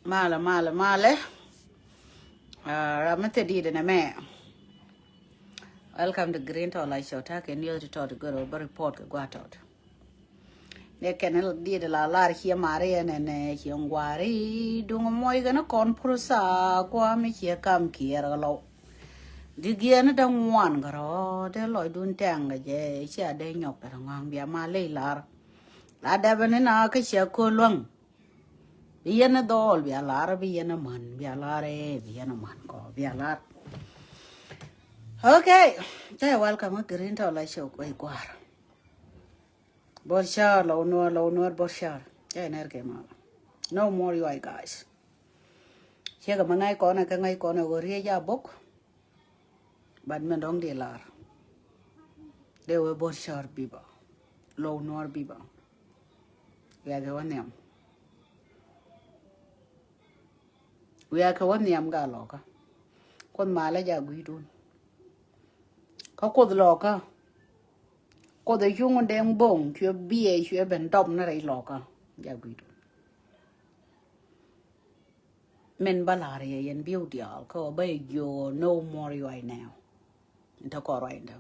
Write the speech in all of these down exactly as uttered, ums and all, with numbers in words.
Malɛ, malɛ, malɛ. Ah, ram mi thil dit ɛnɛ mɛ. Welcome to Green Tɔt Live Show. Ta̱a̱ kɛ news ti tɔt ti gör ɔ bä report kɛ gua̱a̱th tɔt. Nɛ kɛn dit la lar ciɛ mari ɛnɛ nɛ ciɛ ŋuari duŋ mɔc kɛn kɔn pursa kua mi ciɛ kam kiɛr kɛ lɔw. Di giɛn dee ŋuan kɛ rɔ dee lɔcdun tɛŋ kɛ jɛ cia dee nyɔk kɛ rɔ ŋa̱ŋ bia ma ley lar. La dɛpɛ ni na kä ciɛ kö luäŋ. Bi yɛn ni dhɔl bia lar, bi yɛn ni män bia lar, eh, bi yɛn ni män kɔ bia lar. Okay, tɛ welcome kä Green Tɔt Live Show kuɛ guar. Bor shar lɔw nuɔr, lɔw nuɔr bor shar. Tɛ nɛr kɛ ma. No more you guys. Ciɛ kɛ ma ŋa̱c kɔn ɛ kɛ ŋa̱c kɔn ɛ wä riec a bok. But mɛn dɔ̱ŋ di lar. Dee wee bor shar biba. Lɔw nuɔr biba. Wiakɛ wä nhiam. Wiakɛ wä nhiam ga lɔkä. Kuoth malä ja gui̱dun. Kä kuoth lɔkä. Kuoth ɛ cuŋ dɛŋ boŋ cuɛ biɛ cuɛ ben dɔm ni rɛy lɔkä. Ja gui̱dun. Min bä la̱r yɛ yɛn biu diaal kä bä yɛ jiö no more you are now. Inte kɔ ruac inte.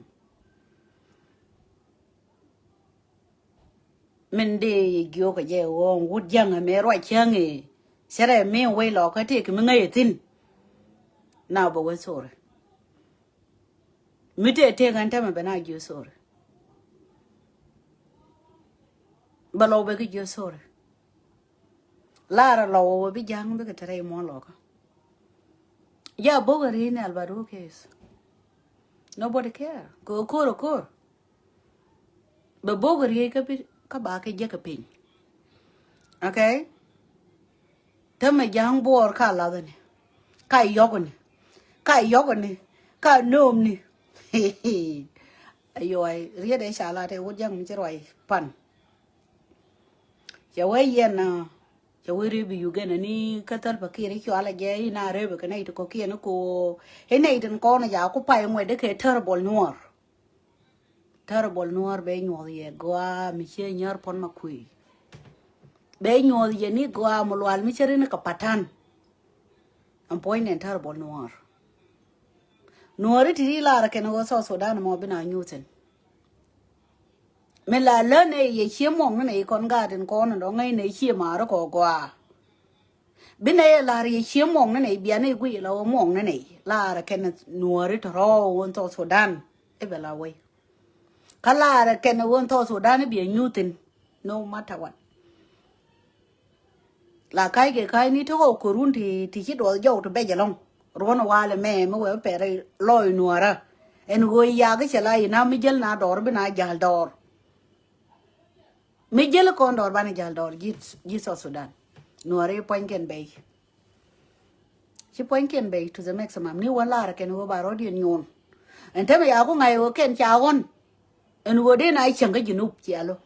Min di yɛ jiö kɛ jɛ ɣöö wut jäŋ ɛmɛ ruac cäŋ i̱ cärɛ mi wec lɔkä tëë kɛ mi ŋäc ɛ thi̱n. Na bä wä sorry. Mi tëë tëë kɛn tämɛ bɛ na jiö sorry. Bä lɔw bɛ kɛ jiö sorry. Lar a lɔw wä bi ja̱ŋ bikɛ te rɛy muɔ̱ɔ̱n lɔkä. Ja bo̱k a ri̱i̱n ni albert who cares. Nobody care kɛ ko̱r a ko̱r. Bɛ bo̱k a ri̱i̱n kä bi kä ba kɛ jek a piny. Okay. Tämɛ ja̱ŋ buɔɔr ka lathni ka yɔkni ka yɔkni ka noomni. Ayuay riet ɛ ca lat ɛ wut ja̱ŋ mi ci ruac pan. Cɛ wee yɛn a cɛ wee rep i Uganda ni kä Salva Kiir i̱ cual a jɛ i̱ na rep i kɛ nɛy ti kɔ̱kiɛn i̱ ko i̱ nɛy tin kɔn a ja ku pay ŋuɛt i̱ kɛ terrible nuɔr. Terrible nuɔr bɛ nyuɔth yɛ gɔaa mi ciɛ nyär puɔn ma kui̱. Bɛ nyuɔth yɛ ni gɔaa mi lual mi cɛ rin i̱ kɛ patan. Ɛn puɔ̱ny nɛn terrible nuɔr. Nuɔri ti ri lar kɛn ɣöö South Sudan mɔ bi na nyuth thi̱n. Mi la lä nɛy yɛ cie muɔŋni nɛy kɔn gaat in kɔn in dɔ̱ŋ ŋäc nɛy cie maari kɔ gɔaa. Bi nɛy ɛ lar yɛ cie muɔŋni nɛy bia nɛy guic la ɣöö muɔŋni nɛy lar kɛn nuɔri tɔ rɔ̱ ɣöö South Sudan i̱ bɛ la wei. Kä lar kɛn ɣöö South Sudan i̱ bia nyuth thi̱n. No matter what. La ka̱ckɛ ka̱c ni ti ɣɔw kɛ run ti ti ci duɔth jɔw ti bɛc ɛlɔ̱ŋ. Ruɔ̱n walɛ mɛ mi wee pɛr lɔc nuɔ̱ɔ̱rä. Ɛn ɣöö yak cɛ la inam mi jäl na dɔɔr bi na ja̱l dɔɔr. Mi jäl kɔn dɔɔr banɛ ja̱l dɔɔr ji̱ ji̱ South Sudan. Nuɔ̱ɔ̱rä i̱ puɔ̱nykiɛn bɛy. Ci puɔ̱nykiɛn bɛy to the maximum ni wän lar kɛn ɣöö ba rɔ̱diɛn nyuun. Ɛn tämɛ yaku ŋa̱c ɣöö kɛn ca ɣɔ̱n. Ɛn ɣöö dee na cäŋ kä Junub ciɛ lo̱.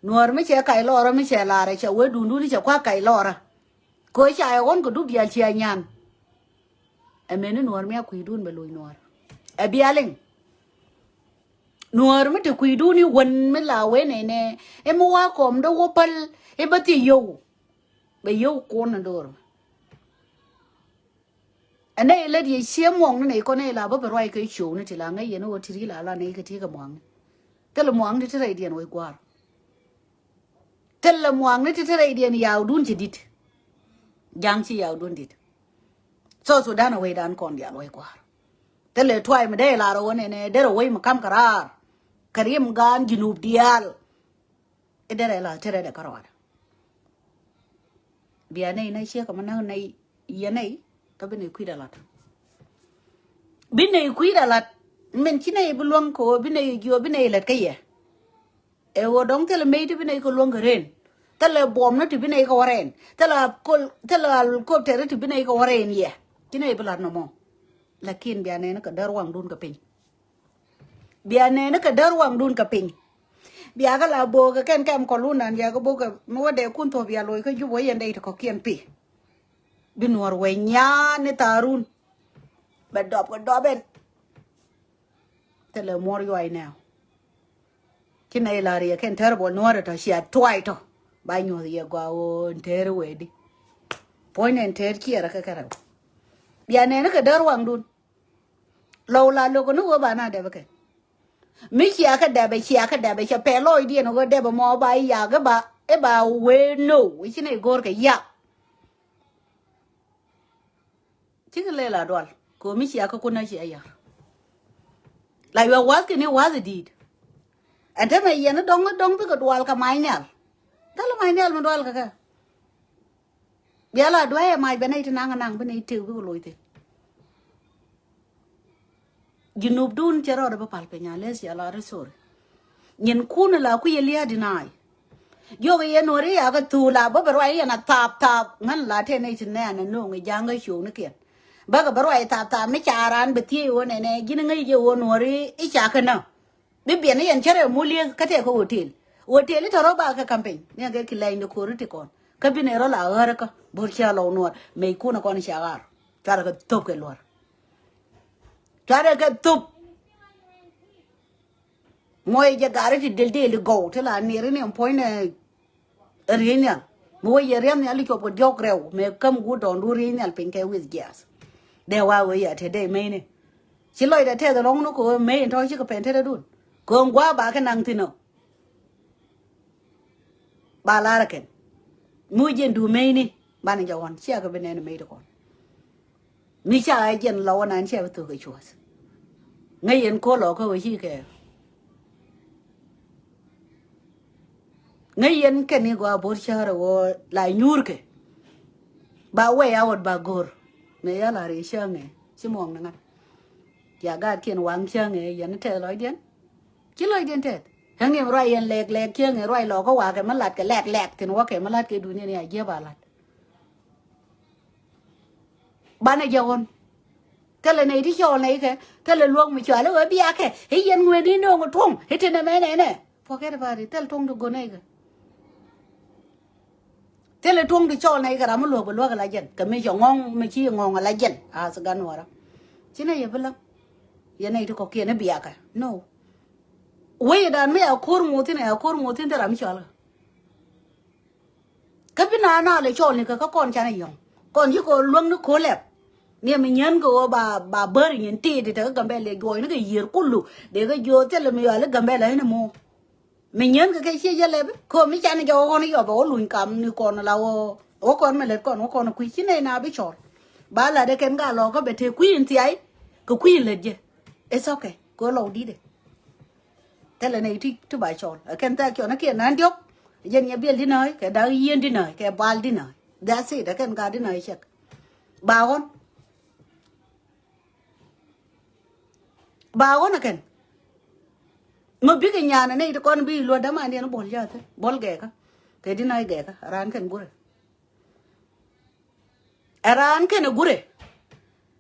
Nuɔ̱ɔ̱r mi cɛ kac lɔɔrä mi cɛ laarä cɛ wee duundun cɛ kua̱k kac lɔɔrä. Kɛ ɣöö ca yɛ ɣɔ̱n kɛ dup diaal ciɛ nyan. Ɛ meni nuɔ̱ɔ̱r mi a kui̱dun bɛ loc nuɔ̱ɔ̱r. Ɛ bia liŋ. Nuɔ̱ɔ̱r mi te kui̱dun i̱ wän mi la wen ɛnɛ i̱ mi wa kɔm dee wä päl i̱ bä thiec yio̱w. Bɛ yio̱w kuɔn ni do̱r. Ɛ nɛy lät yɛ cie muɔŋni nɛy kɔn nɛy la bä bɛ ruac kɛ ciöwni ti la ŋäc yɛn ɣöö ti ri la la nɛy kɛ ti kɛ muaŋni. Thilɛ muaŋni ti rɛydiɛn wec gua̱a̱r. Thilɛ muaŋni ti ti rɛydiɛn yaawdun ci di̱t. Ja̱ŋ ci yaawdun di̱t. South Sudan ɛ wecdan kɔn diaal wec gua̱a̱r. Thilɛ tuay mi dee lar ɣöö nɛnɛ derɛ wec mi ka̱m kɛ raar. Kɛ rim gaan Junub diaal. I̱ derɛ la te rɛdɛ kä rɔɔdɛ. Bia nɛy nɛy ciek kɛ ma näk nɛy yɛ nɛy kä bi nɛy kui̱dɛ lat. Bi nɛy kui̱dɛ lat. Min ci nɛy bi luäŋ kɛ ɣöö bi nɛy jiö bi nɛy lät kä yɛ. Ɛ ɣöö dɔ̱ŋ thilɛ mey ti bi nɛy kɛ luäŋ kɛ ren. Thilɛ buɔmni ti bi nɛy kɛ wä rɛn. Thilɛ kol thilɛ alkoptɛri ti bi nɛy kɛ wä rɛn yɛ. Ci nɛy bi lat nɔmɔ. Lakin bia nɛni kɛ däär waŋdun kɛ piny. Bia nɛni kɛ däär waŋdun kɛ piny. Bia kɛ la bo̱o̱kɛ kɛn kɛm kɔlundan bia kɛ bo̱o̱kɛ mi wä dee kun thuɔ̱k bia loc kä jup wä yɛn dee ti kɔ̱kiɛn pi. Bi nuɔ̱ɔ̱r wee nyan ni thaarun. Bɛ dɔp kɛ dɔp ɛn. Thilɛ muɔ̱ɔ̱r yuay nɛw. Ci nɛy la riɛ kɛn terrible nuɔ̱ɔ̱r tɔ cia tuay tɔ ba nyuɔ̱th yɛ gɔaa ɣöö ɛn teri wee di. Puɔ̱ny nɛn teet ciɛɛrä kɛ kɛ rɛw. Bia nɛn kɛ däär waŋdun. Lɔw la lo̱k ni ɣöö ba na dɛp kɛ. Mi cia kɛ dɛp ɛ, cia kɛ dɛp ɛ, cɛ pɛl lɔcdiɛn ɣöö dɛp ɛmɔ ba yak i̱ ba, i̱ ba wee no i̱ ci nɛy go̱o̱r kɛ yak. Cikɛ lɛl a dual kɛ ɣöö mi cia kɛ kun a cia yar. La yuɛ wath kɛ ni wath i̱ di̱i̱t. Ɛn te mɛ yɛn i̱ dɔ̱ŋ i̱ dɔ̱ŋ bikɛ dual kɛ mac nhial. Thälɛ mac nhial mi dual kɛ kɛ. Bia la duäc ɛ mac bɛ nɛy ti naŋ anaŋ bi nɛy tëk bikɛ loc thi̱n. Junubdun cɛ rɔɔdɛ bi pal piny a leth cia la ri sori. Nyinkun la kui̱ yɛ lia̱a̱ deny. Jiɔk yɛ nuɔri ya kɛ thuu la bä bɛ ruac yɛn a thap thap ŋän la tëë nɛy ti nɛɛn a no̱o̱ŋ i̱ ja̱ŋ kä ciööknikiɛn. Bäkɛ bä ruac thap thap mi ca raan bɛ thiec ɣöö nɛnɛ ji̱n ŋäc jɛ ɣöö nuɔri i̱ ca kɛ nä. Bi biɛn i̱ yɛn cärɛ mul yeth kä tɛk kä hotel. Hotel i̱ tɔ̱ rɔ ba kɛ campaign ni kɛ ki lɛny de ko̱ri ti kɔn kä bi nɛ rɔ la ɣäär kä bo̱r cia lɔw nuɔr mec kun kɔn cia ɣaar. Cuarɛ kɛ thop kɛ luɔr. Cuarɛ kɛ thop. Mɔc jɛ gari ti del del gɔw ti la niri ni puɔ̱ny nɛ. Riey nhial mi wä yɛ riɛm nhial i̱ cuɔp kɛ diɔ̱k rɛw mɛ käm guut dɔɔndu riey nhial piny kɛ with jiath. Dee wa wee yɛ te dee meyni. Ci lɔcdɛ tɛth ɛlɔ̱ŋ ni kɛ ɣöö mey in tɔ̱ cikɛ pɛn tetdädun kɛ ɣöö ŋua̱a̱ ba kɛ naŋ thi̱n ɔ. Ba lar ɛ kɛn mi wä jiɛn duut meyni banɛ jɛ ɣɔn ciɛ kɛ bi nɛn mey ti kɔn. Mi ca ɛ jɛn lɔ wä nan cɛ bi thok kɛ cuɔth. Ŋäc yɛn ko̱r lɔ kä wä ci kɛ. Ŋäc yɛn kɛn ni gɔaa bo̱r cäärä wä la nyuurkɛ. Ba wɛy a wät ba go̱r. Mɛ ya la ri cäŋɛ ci muɔŋ ni ŋa̱t. Cia gaatkiɛn waŋ cäŋɛ yɛn tɛth lɔcdiɛn. Ci lɔcdiɛn tɛth. Kä ŋiɛm ruac yɛn lɛk lɛk cäŋɛ ruac lɔ kä wakɛ mi lat kɛ lɛk lɛk thin wäkɛ mi lat kɛ dunia ni a jiɛp a lat. Banɛ jɛ ɣɔn. Thilɛ nɛy ti cɔɔl nɛy kɛ thilɛ luɔ̱k mi cɔal i̱ ɣöö bia kɛ i̱ yɛn ŋuɛn i̱ no̱o̱ŋ tuɔ̱ŋ i̱ ti nɛmɛ nɛnɛ. Forget about it. Thil tuɔ̱ŋ ti go̱n nɛy kɛ. Thilɛ tuɔ̱ŋ ti cɔɔl nɛy kɛ ram mi luɔ̱k bɛ luäk ala jɛn kɛ mi cɛ ŋɔ̱ŋ mi ci ŋɔ̱ŋ ala jɛn. As gan wara ci nɛy yɛ bi läŋ. Yɛn nɛy ti kɔ̱kiɛn i̱ bia kɛ no. Wecdan mi a ko̱r ŋo̱thin a ko̱r ŋo̱thin thil ram mi cɔal kɛ. Kä bi na na lɛ cɔl ni kä kä kɔn canɛ yɔ̱ŋ kɔn ci kɔ luäŋ ni ko̱ lɛp. Ni mi nyän kɛ ɣöö ba ba bäri nyin ti̱i̱t i̱ te kä Gambɛla lɛ juɔc ni kɛ yiër kulu dee kä jiö thilɛ mi yɔal i̱ Gambɛla la in imo. Mi nyän kɛ kɛ ciec jɛ lɛp i̱ kɛ ɣöö mi canɛ jɛ wä kɔn i̱ yɔp ɛ wä luny kam ni kɔn la wä wä kɔn mi lät kɔn wä kɔn kui̱ ci nɛy na bi cɔl. Ba lat ɛ kɛn ka lɔ kä bɛ te kui̱ in thiay kɛ kui̱ in lät jɛ. It's okay. Kɛ ɣöö lɔw di̱t ɛ. Thilɛ nɛy ti ti ba cɔl ɛ kɛn thɛk cɔn ɛ kiɛ nan diɔ̱k. Jɛn nyɛ biɛl di nääc kɛ da̱k yieen di nääc kɛ bal di nääc. That's it ɛ kɛn gat di nääc cɛk. Ba ɣɔn. Ba ɣɔn ɛ kɛn. Mi bikɛ nyan ɛ nɛy ti kɔn bi luɔ̱t dämandiɛn buɔl ja̱th buɔl gɛɛkä. Kɛ di nääc gɛɛkä ɛ raan kɛn gurɛ. Ɛ raan kɛn ɛ gurɛ.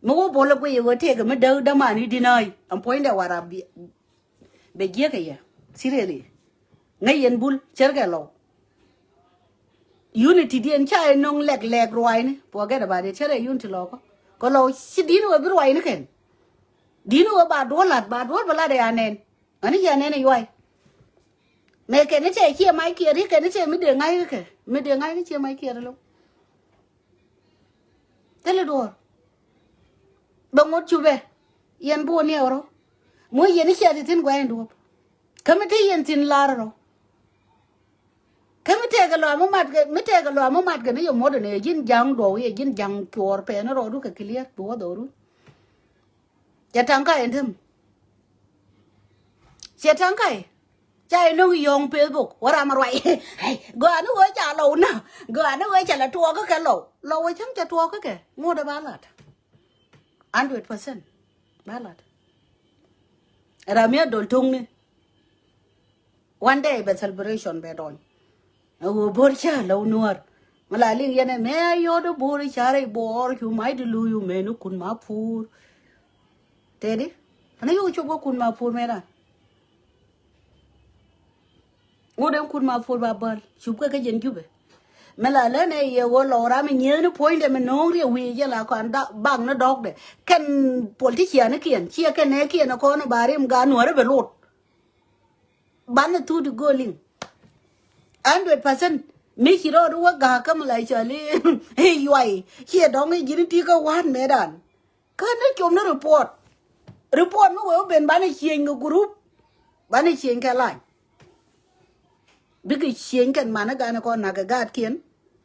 Mi wä buɔl ɛ guiy ɛ ɣöö tëëkɛ mi däk dämani di nääc ɛn puɔ̱nydɛ wara bi. Bɛ jiäk kɛ yɛ. Seriously. Ŋäc yɛn bul cärkɛ lɔw. Unity diɛn ca yɛ no̱ŋ lɛk lɛk ruacni. Forget about it. Cärɛ unity lɔkä. Kɛ lɔw ci di̱n wee bi ruacni kɛn. Di̱n wee ba duɔl lat ba duɔl bɛ lat ɛ anɛn. Ani yɛ anɛn ɛ yuay. Mɛ kɛn i̱ cɛ ciɛ mac kiɛɛr i̱ kɛn i̱ cɛ mi dee ŋa̱c kɛ kɛ mi dee ŋa̱c kɛ ciɛ mac kiɛɛr lo̱w. Thilɛ duɔ̱ɔ̱r. Bɛ ŋot cupɛ. Yɛn buɔ ni ɛwrɔ. Muɔ yɛn i̱ ciɛ ti thi̱n gua̱a̱c in duɔ̱ɔ̱p. Kä mi te yɛn thi̱n lar rɔ. Kä mi tɛɛkɛ lɔa mi matkɛ mi tɛɛkɛ lɔa mi matkɛ ni yɛ muɔ̱t ɛn ɛ ji̱n ja̱ŋ duɔw yɛ ji̱n ja̱ŋ cuɔɔr pɛɛni rɔɔdu kɛ clear bi wä dhɔru. Cɛ taŋ ka in tem. Cɛ taŋ ka in. Ca in no̱ŋ yɔ̱ŋ Facebook wä ram ruac. Gɔaa ni wee ca lɔw na. Gɔaa ni wee ca la tuɔɔkä kɛ lɔw. Lɔw wee cäŋ ca tuɔɔkä kɛ ŋuɔ̱t ɛ ba lat. Hundred percent. Ba lat. Ram mi a dol to̱ŋni. One day bɛ celebration bɛ dɔny. Ɛ ɣöö bo̱r cä lɛ wä nuäär. Mi la liŋ yɛn ɛ mɛ a yɔt ɛ bo̱r i̱ ca rɛy buɔɔr cu mac di luy wä mɛn i̱ kun ma puur. Tëëdi. Ɛn a yɔk cop kä kun ma puur mɛn a. Ŋot ɛn kun ma puur ba bäl cup kä kä jɛn Jubɛ. Mi la län ɛ yɛ ɣöö lɔw ram mi nyiethni puɔ̱nydɛ mi no̱o̱ŋ riɛ wi̱i̱ jɛ la kɔn bak ni dɔ̱kdɛ. Kɛn politician ni kiɛn ciɛ kɛn nɛ kiɛn ɛ kɔn ba rim gaat nuäärä bɛ lot. Banɛ thut i̱ go̱o̱liŋ. Hundred percent. Mi ci rɔɔd wä ga̱a̱k kä mi la cɔl i̱ yuay ciɛ dɔ̱ŋ i̱ ji̱n i̱ ti kä wa̱a̱t mëëdan. Kä ni com ni report. Report mi wee wä ben banɛ cieŋ kɛ group. Banɛ cieŋ kɛ lany. Bikɛ cieŋ kɛn man i̱ gan i̱ kɔn nak kɛ gaatkiɛn.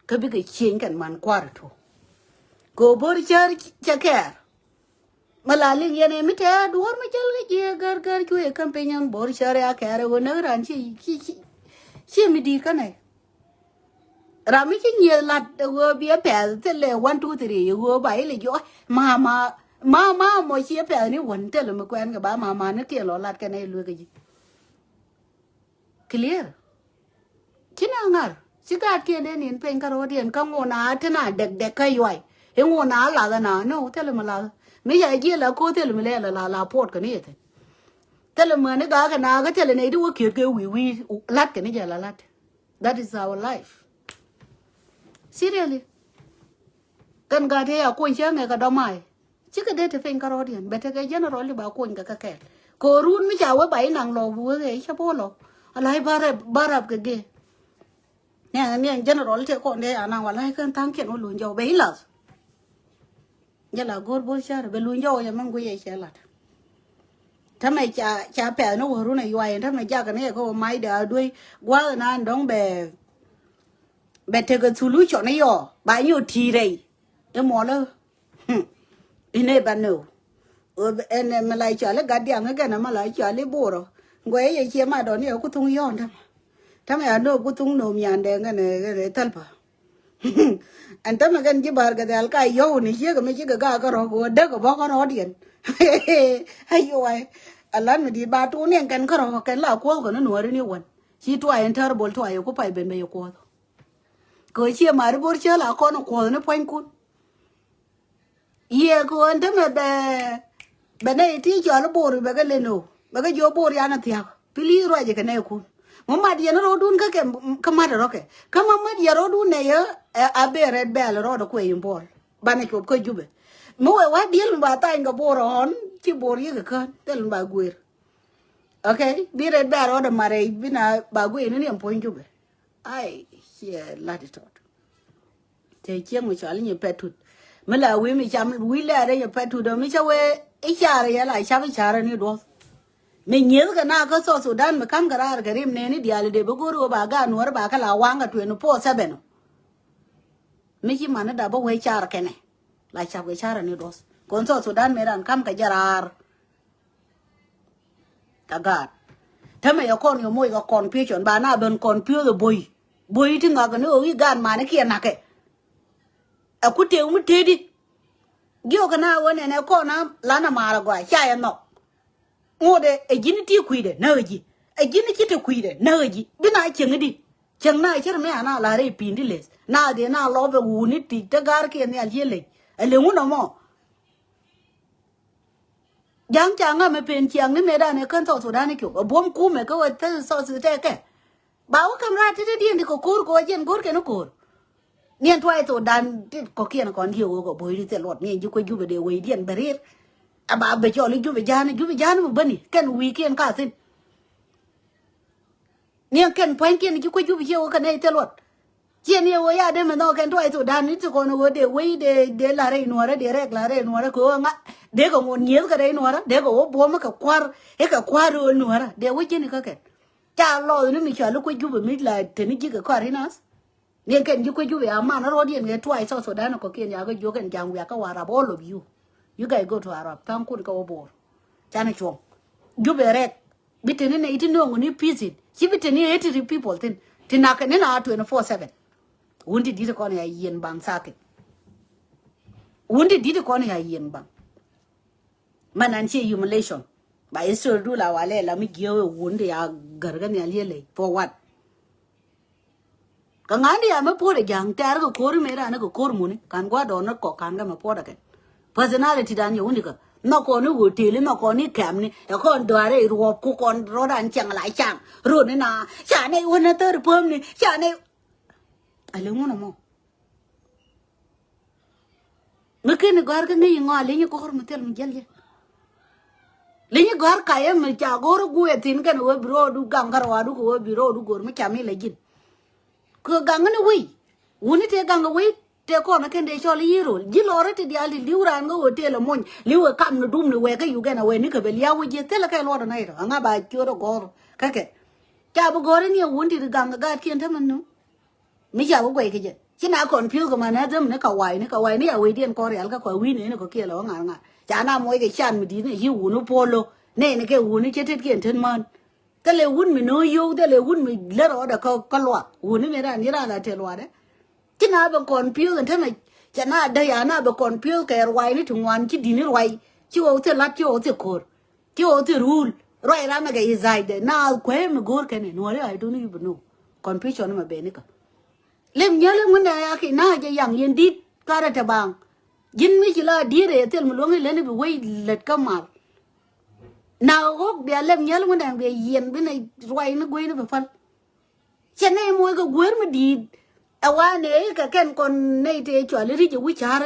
Kä bikɛ cieŋ kɛn man kua̱r i̱ tuɔ. Kɛ wä bo̱r cär cɛ kɛɛr. Ma la liŋ yɛn ɛ mi tɛɛ duɔ̱ɔ̱r mi jäl kä jiɛ gär gär cuɛ ɛ käm piny ɛn bo̱r cär ya kɛɛr ɛ ɣöö näk ran ci ci ci ci mi di̱i̱t kä nɛy. Ram mi ci nyieth lat ɛ ɣöö bi ɛ pɛth thilɛ one two three ɛ ɣöö ba ilɛ jɔɔc ma ma ma ma mɔ ci ɛ pɛth ni wän thilɛ mi kuɛn kɛ ba ma ma ni kiɛn lɔ lat kɛn ɛ luek ɛ ji̱. Clear. Ci na ŋa̱r ci gaatkiɛn dee nin peny kä ro̱o̱diɛn kä ŋun a ti na dɛk dɛk kä yuay. Iŋun a lath ɛna ni wä thilɛ mi lath mi ca ji̱ la ko̱o̱th thilɛ mi lɛ la la la puɔt kɛ ni yɛ thi̱n. Thilɛ mi ni ga̱a̱k ɛna kä thilɛ nɛy di wä kiet kɛ wi̱i̱ wi̱i̱ la̱t kɛ ni jɛ la la̱t. That is our life. Seriously. Kɛn gat yɛ a kuɔny cä ŋɛ kɛ dɔmay. Cikɛ dee te piny kärɔɔdiɛn bɛ tekɛ general di ba kuɔny kɛ kɛ kɛɛl. Kɛ run mi ca wee ba inaŋ lɔ wee cä bɔ lɔ. Alay ba rap ba rap kɛ gee. Niɛŋ niɛŋ general te kɔn dee anaŋ walay kɛn thaŋ kiɛn wä luny jɔw bɛ ilath. Jɛ la go̱r bo̱r cär bɛ luny jɔw yɛ mɛn guiy yɛ cɛ lat. Tämɛ ca ca pɛth ni wä run a yuay tämɛ jakɛ ni yɛ kɛ wä mac dee a duey gua̱th na dɔŋ bɛ. Bɛ tekɛ thulu cɔn iyɔ ba nyɔ ti̱i̱ rɛy. Imuɔlä. Inɛ ba nöw. Ɛn mɛ la cɔal i̱ gat diaŋ ikɛn mɛ la cɔal i̱ borɔ. Ŋuɛ yɛ ciɛ ma dɔn yɛ ku thuŋ yɔ̱ɔ̱n tämɛ. Tämɛ ya nöw ku thuŋ nöm yandɛ ŋɛn ɛ thälpa. Ɛn tämɛ kɛn ji̱ ba̱r kɛ dhɛl ka yɔ̱w ni ciek mi cikɛ gaak kärɔ̱ kɛ wä däk kɛ bɔ̱k kärɔ̱ diɛn. Ayuwai. Alan mi di̱i̱t ba tuun yɛn kɛn kärɔ̱ kɛn la kuɔth kɛ ni nuɔ̱ɔ̱ri ni wän. Ci tuay in terrible tuay ku pay ben bɛ yɛ kuɔth. Kɛ ɣöö ciɛ mari bor cä la kɔn kuɔth ni puɔ̱nykun. Yiëë kɛ ɣöö ɛn tämɛ bɛ bɛ nɛy ti cɔl i̱ bor bɛ kɛ len ɣöö bɛ kɛ jiɔ bor yan a thia̱k. Pili ruacɛ kɛ nɛy kun mi mat yɛn rɔɔdun kä kɛ kä mat rɔ̱kɛ kä ma mat yɛn rɔɔdun nɛy ɛ a ben rɛt bɛɛl rɔɔdɛ kuɛ in buɔl. Banɛ cop kä jupɛ mi wee wa̱ diël mi ba thany kɛ bor ɣɔn ci bor yikɛ kään thil mi ba guer. Okay, bi rɛt bɛɛl rɔɔdɛ mat rɛy bi na ba guer ni ni ɛn puɔ̱ny jupɛ. Ai ciɛ lat itɔt. Te cieŋ mi cɔal inyɛ pɛt tut mi la wi̱i̱ mi cam wi̱i̱ lɛɛr inyɛ pɛt tut mi cä wee i̱ car yɛ la cap i̱ car ni duɔth. Mi nyieth kɛ na kä South Sudan mi ka̱m kɛ raar kɛ rim nɛɛni diaal idɛ bi go̱o̱r ɣöö ba gaat nuɔ̱ɔ̱r ba kɛ la waŋ kɛ twenty four seven. Mi ci man ida bä wee car kɛnɛ la cap kɛ car ni duɔth kɔn South Sudan mi ran ka̱m kɛ jɛ raar. Ka gaat tämɛ yɛ kɔn yɛ moc kɛ confusion ba na ben confuse boy. Boy ti ŋak ni ɣöö i̱ gaat mani kiɛ nakɛ. Ɛ ku tëë mi tëëdi. Giɔkɛ na ɣöö nɛnɛ kɔn a lan a maal a gɔaa ca yɛ nhɔk. Ŋot ɛ ji̱n ti kui̱dɛ näk ɛ ji̱. Ɛ ji̱n ci te kui̱dɛ näk ɛ ji̱ bi na cieŋ di. Cieŋ na cär mi a na la rɛy pi̱i̱n di leth na dee na lɔp ɛ wuni ti te ga̱r kiɛ nhial ciɛ lec. Ɛ leŋ wun ɔmɔ. Ja̱ŋ ca ŋa̱m ɛ pen ciaŋ ni metdan ɛ kän South Sudan i̱ cop ɛ buɔ̱m kumɛ kä wä thil South Sudan tɛkɛ. Ba wä käm raar tetdiɛn ti kɛ ko̱r kɛ wä jiɛn go̱r kɛn i̱ ko̱r. Niɛn tuay Sudan ti kɔ̱kiɛn kɔn diɛ wä kɛ bo̱o̱c ti thil luɔt niɛn ji̱ kuec Jupɛ dee wecdiɛn bɛ ri̱i̱r. A ba bɛ cɔl i̱ Jupɛ ja̱a̱n i̱ Jupɛ ja̱a̱n i̱ mi bäni kɛn wi̱i̱kiɛn ka thi̱n. Niɛn kɛn pua̱nykiɛn ci kuec Jupɛ ciɛ wä kɛ nɛy thil luɔt. Ciɛ ni ɛ wä ya dee mɛ nhɔk kɛn tuay Sudan ni ti kɔn wä dee wei dee dee la rɛy nuɔrä dee rɛk la rɛy nuɔrä kɛ wä ŋa. Dee kɛ ŋuɔn nyieth kɛ rɛy nuɔrä dee kɛ wä buɔ̱m kɛ kua̱r i̱ kɛ kua̱r rööl nuɔrä dee wä ji̱n ikä kɛn. Ca lɔth ni mi cɔal i̱ kuec Jupɛ mi la te ni ji̱ kɛ kɔa̱r i̱ nath. Niɛn kɛn ji̱ kuec Jupɛ a man rɔɔdiɛn kɛ tuay South Sudan kɔ̱kiɛn ya kɛ jiök kɛn ja̱ŋ wiak kä Warap all of you. You guys go to Arab tha̱a̱ŋ kun kä wä Bor. Canɛ cuɔ̱ŋ Jupɛ rɛk. Bi teni nɛ iti nööŋ ni peace in ci bi teni eighty people thin ti nak ni na twenty four seven. Wun ti dit kɔn ya yen baŋ sakit. Wun ti dit kɔn ya yen baŋ. Man an ci humiliation. Ba Israel du la walɛ la mi giɛw ɛ wun ti ya gär kä nhial yɛ ley for what? Kä ŋa̱n di ya mi puɔt ɛ ja̱ŋ tɛɛr kɛ ko̱r mi ran kɛ ko̱r muni kan gua̱ dɔɔn ni kɔk kan kɛ mi puɔt ɛ kɛ. Personality dan yɛ wuni kɛ nhɔk kɔn ni hotel nhɔk kɔn ni kɛm ni ɛ kɔn dɔarɛ ruɔp ku kɔn rɔdan cɛŋ la caŋ rot ni na ca nɛ wun ni thäri päm ni ca nɛ. Ɛ lɛ ŋun ɛmɔ. Mi ken i̱ gɔ̱a̱r kä ŋäc iŋɔ a leny i̱ gɔ̱r mi thil mi jiɛl yɛ. Leny i̱ gɔ̱a̱r kayɛ mi ca go̱r i̱ guɛ thi̱n kɛn i̱ wee bi ro̱o̱du gaŋ kä rɔaadu kɛ wee bi ro̱o̱du go̱r mi ca mi lɛ ji̱n. Kɛ gaŋ ni wei. Wuni tëë gaŋ kɛ wei tëë kɔn kɛn dee cɔl i̱ rol. Ji̱ lɔrä ti diaal ti li̱w raan kä hotel ɛ mony. Li̱w ɛ kam ni dum ni wɛɛkä Uganda wɛɛ ni kɛ bɛ liaw wä jiɛ thilɛ kɛ luɔt ɛ nɛy tɔ. Aŋa ba ciöt ɛ gɔr kä kɛ. Ca bi gɔr ni ɛ wuni ti di gaŋ kɛ gaatkiɛn tämɛ nu. Mi ca bi guɛy kɛ jɛ. Ci na kɔn piöth kɛ man ɛ dhäm ni ka way ni ka way ni a wecdiɛn kɔn rial kä kua wi̱i̱ nɛy ni kɔ kiɛ lɛ wä ŋa̱r ŋa̱r. Ca na muɔc kɛ can mi di̱t ni ci wuni puɔl lo. Nɛy ni kɛ wuni cɛ tetkiɛn tet män. Thilɛ wut mi no̱o̱ŋ yio̱w, thilɛ wut mi lät rɔɔdɛ kä, kä luaak. Wuni mi ran, ni ran la tëë luaadɛ. Ci na bɛ kɔn piöth ɛn tämɛ, cɛ na däy a na bɛ kɔn piöth kɛ ruacni ti ŋuan ci di̱t ni ruac. Ci ɣɔw thil la̱t, ci ɣɔw thil ko̱r. Ci ɣɔw thil ruul. Ruac ram mɛ kɛ i̱ dhacdɛ. Na kueec mi go̱o̱r kɛn ɛ, nuɔ̱ɔ̱ri, I don't even know. Confusion mɛ bɛ ni kä. Lem nyäl i̱ ŋundɛ ya ki na jɛ yaŋ yɛn di̱t karɛ te baŋ. Ji̱n mi ci la di̱i̱t ɛ thil mi luäŋ i̱ leni bi wec lät kä mal. Na ɣɔk bia lem nyäl ŋundɛ bia yiɛn bi nɛ ruac ni guey ni bi päl. Cɛ nɛy moc kɛ guer mi di̱i̱t. Ɛ wa nɛ i̱ kɛ kɛn kɔn nɛy tëë cual i̱ ri̱c i̱ wi̱c ca̱r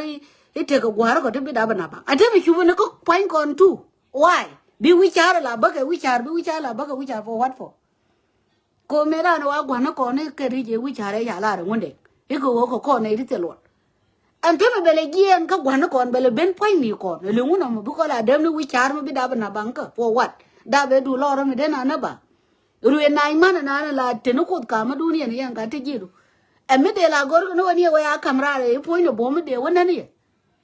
i̱ tekɛ gua̱a̱r kɔ ti bi dap ɛ na baŋ. Ɛ te mi cup ni kä pua̱ny kɔn tu. Why? Bi wi̱c ca̱r ɛ la bäkɛ wi̱c ca̱r, bi wi̱c ca̱r la bäkɛ wi̱c ca̱r for what for? Ko mëë raan wa gua̱n ni kɔn i̱ kɛ ri̱c ëë wi̱c ca̱r ëë ca lar ɛ ŋundɛ. I̱ kɛ ɣöö kɛ kɔn nɛy ti thil luɔt. Ɛn temɛ bɛ lɛ jiɛɛn kä gua̱n ni kɔn bɛ lɛ ben pua̱ny ni kɔn. Ɛ liŋ wun ɔmɔ bi kɔn la däm ni wi̱c ca̱r mi bi dap ɛ na baŋ kä for what? Dap ɛ du lɔr ɔmɔ den a na baŋ. Ruëë nac man ɛ na ni la teni kuoth kamädun yɛn yɛn ka ti ji̱du. Ɛ mi dee la go̱r kɛ ni wä ni ɛ wee a ka̱m raar ɛ i̱ puɔ̱ny ni buɔ̱m mi dee wä nän yɛ.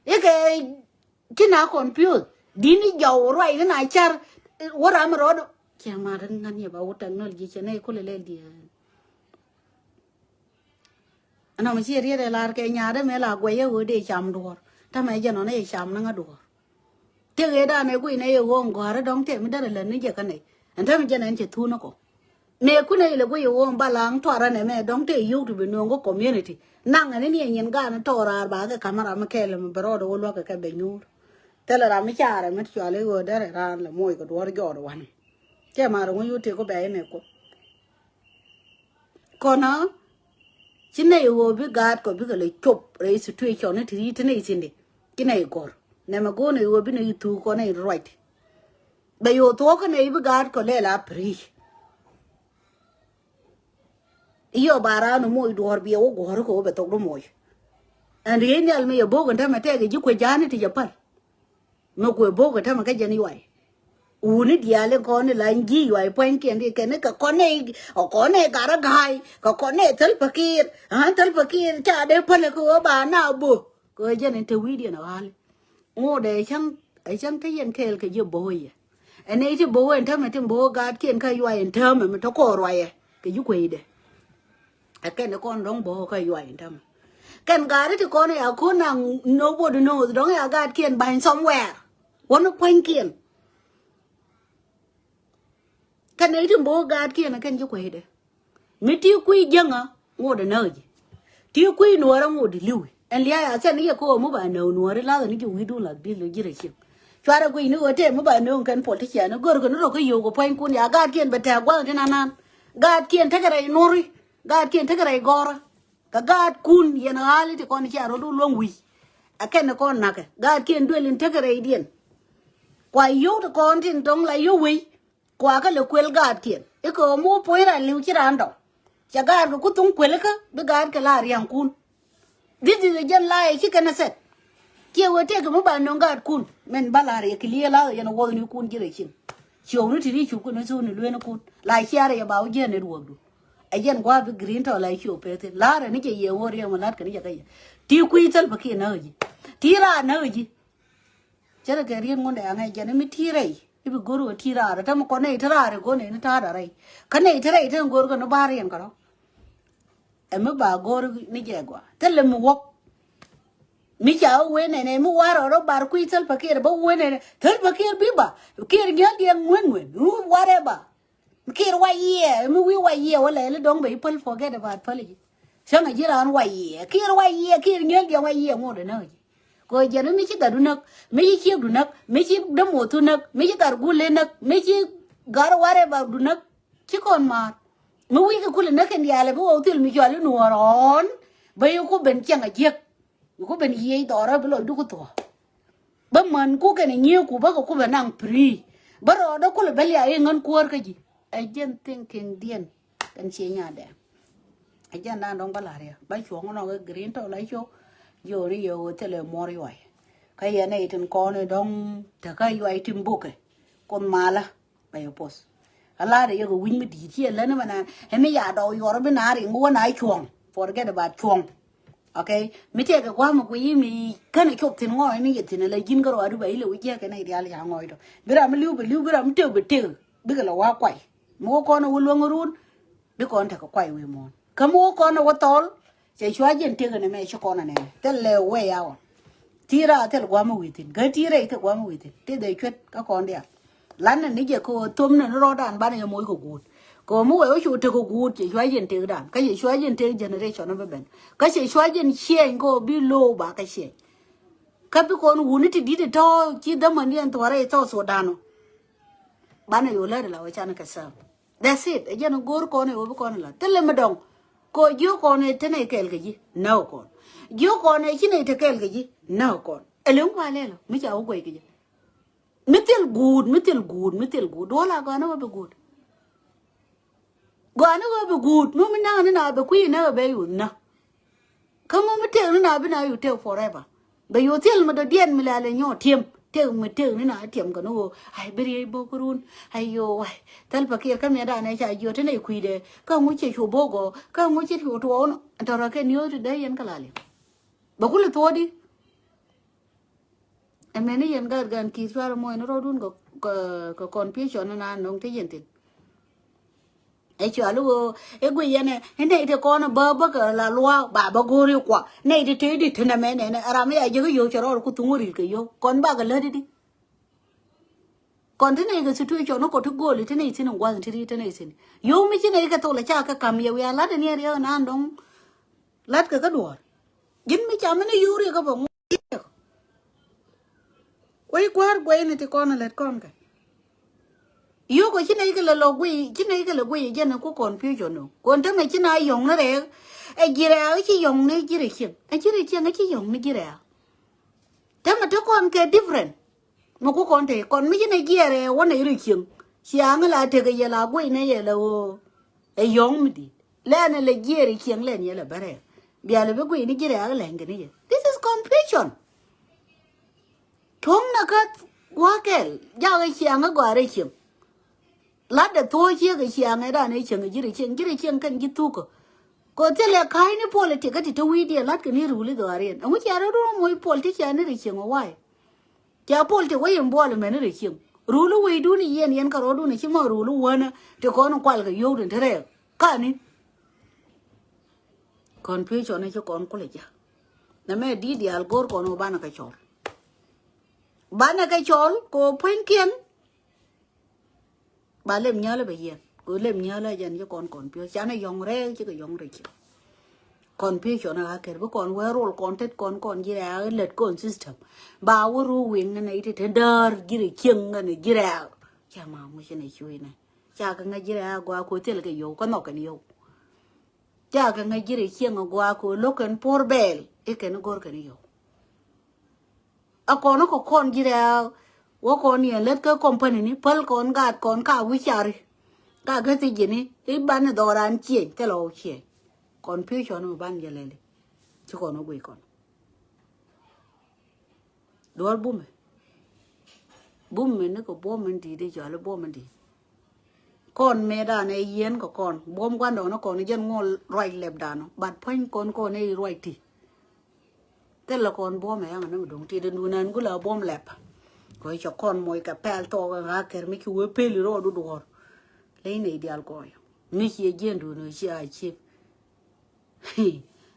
I̱ kɛ Ci na confuse. Di̱t ni jɔw ruac ni na car. Wä ram rɔɔd. Ciɛ mat ŋän yɛ ba wä technology ciɛ nɛy kulɛ lɛl diɛ. Ɛnɔ mi ci riet ɛ lar kɛ nyaat ɛmɛ la guɛc ɛ ɣöö dee cam duɔ̱ɔ̱r. Tämɛ jɛn ɔn ɛ cam ni ŋä duɔ̱ɔ̱r. Tëk ëëdan ɛ guic nɛ yɛ ɣöö ŋɔ̱a̱r ɛ dɔ̱ŋ tëë mi derɛ lät ni jɛ kä nɛy. Ɛn tämɛ jɛn ɛn cɛ thun ɛ kɔ. Mëë kunɛ ilɛ guic ɣöö ba laŋ tuarɛ nɛmɛ dɔ̱ŋ tëë yio̱w ti bi nööŋ kä community. Naŋ ɛn ni ɛ nyin gaan tɔɔr raar ba kɛ ka̱m ram mi kɛɛl mi bɛ rɔɔdɛ wä luäk kɛ kɛ bɛ nyuur. Thilɛ ram mi carɛ mi cual i̱ ɣöö derɛ raan lɛ moc kɛ duɔ̱ɔ̱r jɔɔdɛ wanɛ. Cɛ ma̱a̱r ŋuc wä tëë ku bɛ inɛ kuoth. Kɔnä ci nɛy ɣöö bi gaat kɔ bikɛ lɛ cop rɛy situation ni ti ri̱t ti nɛy thi̱n di. Ci nɛy gɔ̱r nɛmɛ go̱o̱r nɛy ɣöö bi nɛy thuuk kɔn nɛy ruac. Bɛ yo̱o̱ thuɔ̱k kä nɛy bi gaat kɔ lɛl a piri̱i̱c. I̱ yɔ ba raan ɔ moc duɔ̱ɔ̱r biɛ wä guɔ̱ɔ̱r kɛ wä bɛ thok di moc. Ɛn riey nhial mi yɛ bo̱o̱k ɛn tämɛ tɛk i̱ ji̱ kuec ja̱a̱ni ti jɛ päl. Mi kuɛ bo̱o̱k ɛn tämɛ kä jɛn yuay. Wuni diaal in kɔn ni lany ji̱ yuay pua̱nykiɛn di kɛn ni kɛ kɔn ni, kɛ kɔn ni garä ga̱a̱y, kɛ kɔn ni thäl pakiir. Ɣän thäl pakiir ca dee päl kɛ wä ba na bo̱o̱k. Kɛ wä jɛn in te wi̱i̱diɛn ɣa̱li. Ŋot ɛ cäŋ, ɛ cäŋ te yɛn kɛɛl kɛ ji̱ bo̱o̱k yɛ. Ɛ nɛy ti bo̱o̱k ɛn tämɛ ti bo̱o̱k gaatkiɛn kä yuay ɛn täämɛ mi te kɔɔr ruayɛ kɛ ji̱ kueydɛ. Ɛ kɛn kɔn dɔ̱ŋ bo̱o̱k kä yuay ɛn tämɛ. Kɛn gaari ti kɔn ya ko̱n na nobody knows dɔ̱ŋ ya gaatkiɛn ba̱ny somewhere. Wä ni pua̱nykiɛn. Kɛn nɛy ti bo̱o̱k gaatkiɛn ɛ kɛn ji̱ kueydɛ. Mi ti kui̱ jäŋä ŋot ɛ näk ji̱. Ti kui̱ nuɔ̱ɔ̱rä ŋot ɛ li̱wi. Ɛn lia̱a̱ a thɛn ni yɛ ko̱o̱m mi ba nääk nuɔ̱ɔ̱ri la̱thä ni ji̱ wi̱i̱dun la̱th bi̱th lo ji̱ rɛy cieŋ. Cuarɛ guic ni ɣöö tëë mi ba nööŋ kɛn politician ni gör kɛ ni rɔ kä yio̱w kɛ pua̱nykun ya gaatkiɛn bɛ tɛ̈k gua̱th tin anan. Gaatkiɛn tekɛ rɛy nuɔ̱ri. Gaatkiɛn tekɛ rɛy gɔ̱rä. Kɛ gaatkun yɛn ɣa̱li ti kɔn cia rɔ̱dun luäŋ wi̱i̱. Ɛ kɛn ni kɔn na̱kɛ gaatkiɛn duël in tekɛ rɛydiɛn. Kua yio̱w ti kɔn tin tɔ̱ŋ la yio̱w wei. Kuakä lɛ kuël gaatkiɛn i̱ kɛ ɣöö mi wä puɔ̱ny raan li̱w ci raan dɔ̱ŋ. Cɛ gaatkɛ ku thuŋ kuëlikä bi gaatkɛ la ria̱ŋkun. This is a jɛn lie ci kɛn ɛ thɛt. Ciɛ wee tëëkɛ mi ba nöŋ gaatkun min ba la riɛk kɛ liee la yɛn wuɔthnikun ji̱ rɛy cin. Ciökni ti ri cupkɛ ni thuuni lueenikun la ciarɛ yɛ ba wä jiɛn ni ruɔ̱ɔ̱kdu. Ɛ jɛn gua̱a̱th bi green tɔ la ciöp peth thin la̱rɛ ni cɛ yɛ wä riɛk mi la̱tkɛ ni cɛ kä yɛ. Ti kui̱ thäl pakiɛ näk ji̱. Ti raan näk ji̱. Cä rɛ kɛ riet ŋundɛ aŋɛ jɛn mi ti rɛy i̱ bi go̱r wä ti raar ɛ tämɛ kɔn nɛy ti raar ɛ go̱r nɛy ni ta̱a̱ da rɛy. Kä nɛy ti rɛy ti go̱r kɛ ni ba riɛn kärɔ. Ɛ mi ba go̱r ni jɛ gɔaa thilɛ mi wäk. Mi ca wä wen nɛnɛ mi warɛ rɔ bar kui̱ thäl pakiɛr bä wen nɛnɛ thäl pakiɛr bi ba kiɛr nyäl diɛŋ ŋuɛn ŋuɛn ru warɛ ba. Kiɛr wa yiɛ mi wi̱i̱ wa yiɛ wä lɛli dɔ̱ŋ bɛ i̱ päl forget about päl i̱. Cäŋ a ji̱ raan wa yiɛ kiɛr wa yiɛ kiɛr nyäl diɛ wa yiɛ ŋot inäk ji̱. Kɛ jɛn mi ci gatdu näk mi ci ciekdu näk mi ci dämoothu näk mi ci gat gule näk mi ci gat warɛ bakdu näk. Ci kɔn maar mi wi̱i̱ kɛ kulɛ näk kɛn diaal ɛ bi wä thil mi cual i̱ nuɔɔr ɣɔ̱ɔ̱n. Bä i̱ ku ben ciɛŋ a jiäk. Ku ben yiëë dhɔrä bi lɔcdu ku thuɔ̱k. Bä män ku kɛn nyiëëku bä kɛ ku bɛ naŋ piri. Bä rɔɔdä kulɛ bä liak i̱ ŋän kuäär kä ji̱. Ɛ jɛn thinking diɛn kɛn cie nyadɛ. Agenda dɔ̱ŋ ba la̱r yɛ ba cuɔ̱ŋ nɔ kɛ green tɔ la cok. Jiɔni yɛ ɣöö thilɛ muɔr yuay. Kä yɛn nɛy tin kɔn i̱ dɔ̱ŋ tekä yuay tin bukɛ. Kuoth malä bɛ yɛ poth. Kä la̱rɛ yɛ kɛ wi̱ny mi di̱i̱t ciɛ län mɛ naan ɛ mi ya dɔw yuɔr bi naar iŋ wä na cuɔ̱ŋ. Forget about cuɔ̱ŋ. Okay. Mi tëëkɛ gua̱a̱m mi guiy mi känɛ cop thi̱n ŋɔɔy ni yɛ thi̱n ala ji̱n kä rɔɔdu bɛ ilɛ wi̱c jiäkɛ nɛy diaal ca ŋɔɔy tɔ. Bi ram mi li̱w bɛ li̱w, bi ram mi tëk bɛ tëk. Bikɛ lɛ wa̱a̱ kuay. Mi wä kɔn wä luäŋ run. Bi kɔn tekɛ kuay wi̱i̱ muɔ̱ɔ̱n. Kä mi wä kɔn wä thɔl. Cɛ cua jiɛn tëk ni mɛ ci kɔn anɛ thil lɛ wee ya wä. Ti ra thil gua̱a̱m mi wi̱i̱ thi̱n kä ti rɛy thil gua̱a̱m mi wi̱i̱ thi̱n ti dhɛ cuet kä kɔn diaal. Lan ni ni jɛ kɛ wä thom ni ni rɔɔdan banɛ yɛ moc kɛ guut. Kɛ wä mi wee wä cu tek kɛ guut cɛ cua jiɛn tëkdan kä cɛ cua jiɛn tëk generation ni bä ben. Kä cɛ cua jiɛn ciɛny kɛ wä bi lo̱o̱ ba kɛ ciɛny. Kä bi kɔn wuni ti di̱t itɔ̱ ci dhämän yɛn thuɔrɛ itɔ̱ Sudan ɔ. Banɛ yo̱o̱ lät ila wä can kɛ sääm. That's it. Ɛ jɛn go̱o̱r kɔn i̱ wä bi kɔn ila thilɛ mi dɔ̱ŋ. Kɛ jiök kɔn i̱ te nɛy kɛɛl kɛ ji̱ näk kɔn. Jiök kɔn i̱ ci nɛy te kɛɛl kɛ ji̱ näk kɔn. Ɛ liŋ wa lɛl ɔ mi ca wä guɛy kɛ ji̱. Mi thil guut, mi thil guut, mi thil guut duɔl a gɔ̱a̱n i̱ wä bi guut. Gɔaa ni ɣöö bi guut mi mi naŋ ni na bɛ kui̱ näk ɛ bɛ yuth nä. Kä mi mi tëk ni na bi na yuth tëk forever. Bɛ yuth thil mi dɔ̱diɛn mi la lɛ nyɔɔ tiɛm tëk mi tëk ni na tiɛm kɛ ni ɣöö ay bi riey bo̱k run. Ay yo ay thil pa kiɛr kä miɛ danɛ ca jiɔt ti nɛy kui̱dɛ kä ŋuc cɛ cu bo̱k ɔ kä ŋuc cɛ cu tuɔɔk ni tɔrɔ kɛ niööth ti dee yɛn kä la liŋ. Bɛ kulɛ thuɔɔdi. Ɛmɛni yɛn gat gan ki̱i̱th cuarɛ mɔc ni rɔɔdun kɛ, kɛ, kɛ confusion ni naan no̱ŋ te yɛn thi̱n. Ɛ cuali ɣöö ɛ guic yɛn ɛ nɛy ti kɔn bä bä kɛ la luaak ba bä go̱o̱ri kua nɛy ti te di te nɛmɛ nɛnɛ ram mi ya jek yio̱w cɛ rɔɔd ku thuŋ wä ri̱t kɛ yio̱w kɔn bakɛ lätdi di. Kɔn te nɛy kɛ situation ni kɔ ti go̱o̱li te nɛy thi̱n in gua̱th ti ri̱t te nɛy thi̱n yio̱w mi ci nɛy kɛ thol ɛ ca kɛ ka̱m yɛ wiaa la̱t in yɛn riɛk in naan dɔ̱ŋ. La̱t kɛ kä duɔ̱ɔ̱r ji̱n mi cam mi ni yio̱w riɛk kä bɛ ŋuɔ̱t. Wec kuäär guɛyni ti kɔn a lät kɔn kɛ. Yio̱k ɔ ci nɛy kɛ lɛ lɔ guiy ci nɛy kɛ lɛ guiy jɛn ku confusion ɔ kuɔn tämɛ ci na yɔ̱ŋ ni rɛɛk. Ɛ ji̱ rɛɛk ci yɔ̱ŋ ni ji̱ rɛ cieŋ ɛ ji̱ rɛ cieŋ ɛ ci yɔ̱ŋ ni ji̱ rɛɛk. Tämɛ ti kɔn kɛ different. Mi ku kɔn te kɔn mi ci nɛ jiɛɛr ɛ wä nɛ rɛ cieŋ. Ciaŋ la tekɛ yɛ la guiy nɛ yɛ lɛ ɣöö. Ɛ yɔ̱ŋ mi di̱i̱t lɛn ɛ lɛ jiɛɛr ɛ cieŋ lɛn yɛ lɛ bärɛ. Bia lɛ bi guiy ni ji̱ rɛɛk lɛn kɛ ni yɛ this is confusion. Tuɔ̱ŋ na kä gua̱a̱kɛl jakä ciaŋ kä gɔaa rɛy cieŋ. La̱tdɛ thuɔ̱ɔ̱c ciek kɛ ciaŋ ɛ dan ɛ cieŋ ɛ ji̱ rɛy cieŋ ji̱ rɛy cieŋ kɛn ji̱ thukä. Kɛ thilɛ ka̱a̱cni politik kä ti te wi̱i̱diɛn la̱tkɛ ni ruli dhɔaariɛn ɛŋu cia rɔ̱dun moc pol ti cia ni rɛy cieŋ ɛ wa̱a̱. Cia pol ti wä yɛn buɔl ɛmɛn ni rɛy cieŋ ruli wi̱i̱dun i̱ yɛn yɛn kɛ rɔ̱dun ɛ ci mɔ ruli wänä ti kɔn kual kɛ yio̱w tin te rɛɛk. Kani confusion ni ci kɔn kulɛ jɛ. Nɛ mɛ di̱t diaal go̱o̱r kɔn wä banɛ kɛ cɔl. Banɛ kɛ cɔl kɛ wä pua̱nykiɛn. Ba lem nyälä bɛ yɛn kɛ wä lem nyälä jɛn ci kɔn confusion canɛ yɔ̱ŋ rɛɛk cikɛ yɔ̱ŋ rɛy ci. Confusion a kɛr bi kɔn wee rol kɔn tet kɔn kɔn ji̱ rɛɛk lät kɔn system. Ba wä ru wiŋ ni nɛ iti te däär ji̱ rɛy cieŋ ni ji̱ rɛɛk. Ca ma muc ni cuy ni. Ca kɛ ŋäc ji̱ rɛɛk gɔaa kɛ wä thil kɛ yio̱w kä nhɔk kɛn yio̱w. Ca kɛ ŋäc ji̱ rɛy cieŋ a gua̱a̱k kɛ lo̱k kɛn puɔ̱r bɛɛl i̱ kɛn go̱r kɛn yio̱w. A kɔn kɛ kɔn ji̱ rɛ̈ɛ̈k wä kɔn yɛn lät kä company ni päl kɔn gaat kɔn ka wi̱c cari. Ka kä thiec ji̱ni i̱ ban i̱ dhɔran cieny thilɛ ɣɔw cieny. Confusion mi ban jɛ lɛli ci kɔn wä guic kɔn. Duɔ̱ɔ̱r bumɛ. Bumɛ ni kɛ buɔ̱m in di̱i̱t i̱ cɔal i̱ buɔ̱m in di̱i̱t. Kɔn mëëdan ɛ yieen kɛ kɔn buɔ̱m gua̱ndɔɔŋni kɔn jɛn ŋuɔl ruac lɛpdan ɔ bat pua̱ny kɔn kɔn ɛ ruac ti. Thilɛ kɔn buɔ̱m ɛ yaŋ ni mi do̱ŋ ti dee nunɛn gula buɔ̱m lɛp. Kɛ cɛ kɔn moc kɛ pɛl thɔɔk ɛ ŋa̱ kɛr mi ci wee peli rɔɔdu duɔ̱ɔ̱r. Ley ney dial kɔɔyɔ mi ci ɛ jiɛn duun ɛ ci a ciep.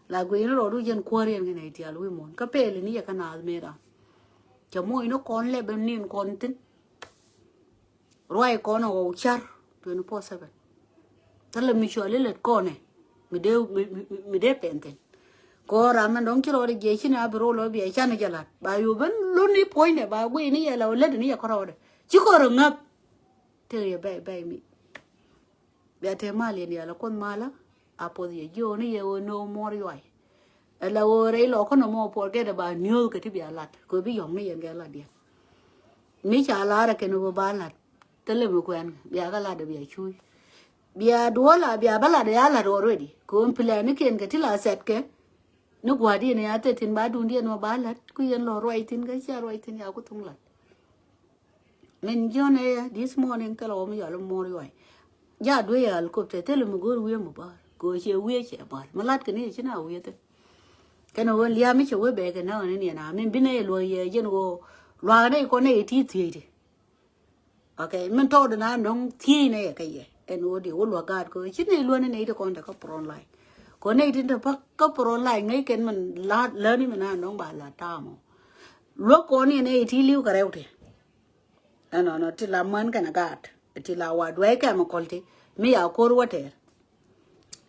La guiyni rɔɔdu jɛn kuäär yɛn kɛ nɛy tial wi̱i̱ muɔ̱n kä pɛɛli ni yɛ kä naath mëëdan. Cɛ moc ni kɔn lɛp ɛn nin kɔn thi̱n. Ruac kɔn ɛ ɣɔw car twenty four seven. Thilɛ mi cuali lät kɔn ɛ mi dee mi dee pɛn thi̱n. Kɔn ram mɛn dɔ̱ŋ ci rɔɔdɛ jiɛc ci ni a bi ro̱o̱l ɔ biɛ can ni jɛ la̱t ba yo̱o̱ ben lun ni puɔ̱nydɛ ba guiyni yɛ la wä lät ni yɛ kärɔɔdɛ ci kɔn rɔ ŋäp. Tëk yɛ bɛy bɛy mi. Bia te mal yɛn yɛl a kuoth malä a puɔth yɛ jiɔni yɛ ɣöö no̱o̱ muɔr yuay. Ɛ la ɣöö rɛy lɔ kä nɔmɔ puɔr gɛt ɛ ba niööth kɛ ti bia lat kɛ bi yɔ̱ŋ ni yɛn kɛ lat yɛn. Mi ca lar ɛ kɛn ɣöö ba lat thilɛ mi kuɛn bia kä lat ɛ bia cuuc. Bia duɔl a bia bä lat ya lat already. Kɛ ɣöö plan ni kɛn kɛ ti la sɛt kɛ. Ni gua̱a̱r diɛn ya thil thi̱n ba duun diɛn mɔ ba lat ku yɛn lɔ ruac thi̱n kä cia ruac thi̱n ya ku thuŋ lat. Min jiɔn ɛ this morning thil ɣɔm yɔl muɔr yuay. Ja duee yal kop te thil mi go̱o̱r wiee mi bäär kɛ ɣöö ciɛ wiee ciɛ bäär mi lat kɛ ni ci na wiee thil. Kɛn ɣöö lia̱a̱ mi cɛ wee bɛɛkɛ näk ni niɛn a min bi nɛy luɔ̱k yɛ jɛn ɣöö luaak nɛy kɔn nɛy ti thiec ti. Okay, min tɔɔdɛ na nɔŋ thiec nɛy kɛ yɛ ɛn ɣöö di wä luaak gaat kɛ ɣöö ci nɛy luäni nɛy ti kɔn te kä front line. Kɔn nɛy ti te pä kä front line ŋäc kɛn min la̱t läni min na nɔŋ ba la̱t ta̱a̱m ɔ. Luäk kɔn ni nɛy ti li̱w kɛ rɛw ti. Ɛnɔnɔ ti la män kɛnɛ gaat ti la wa duɛy kɛm kɔl ti mi ya ko̱r wä tɛɛr.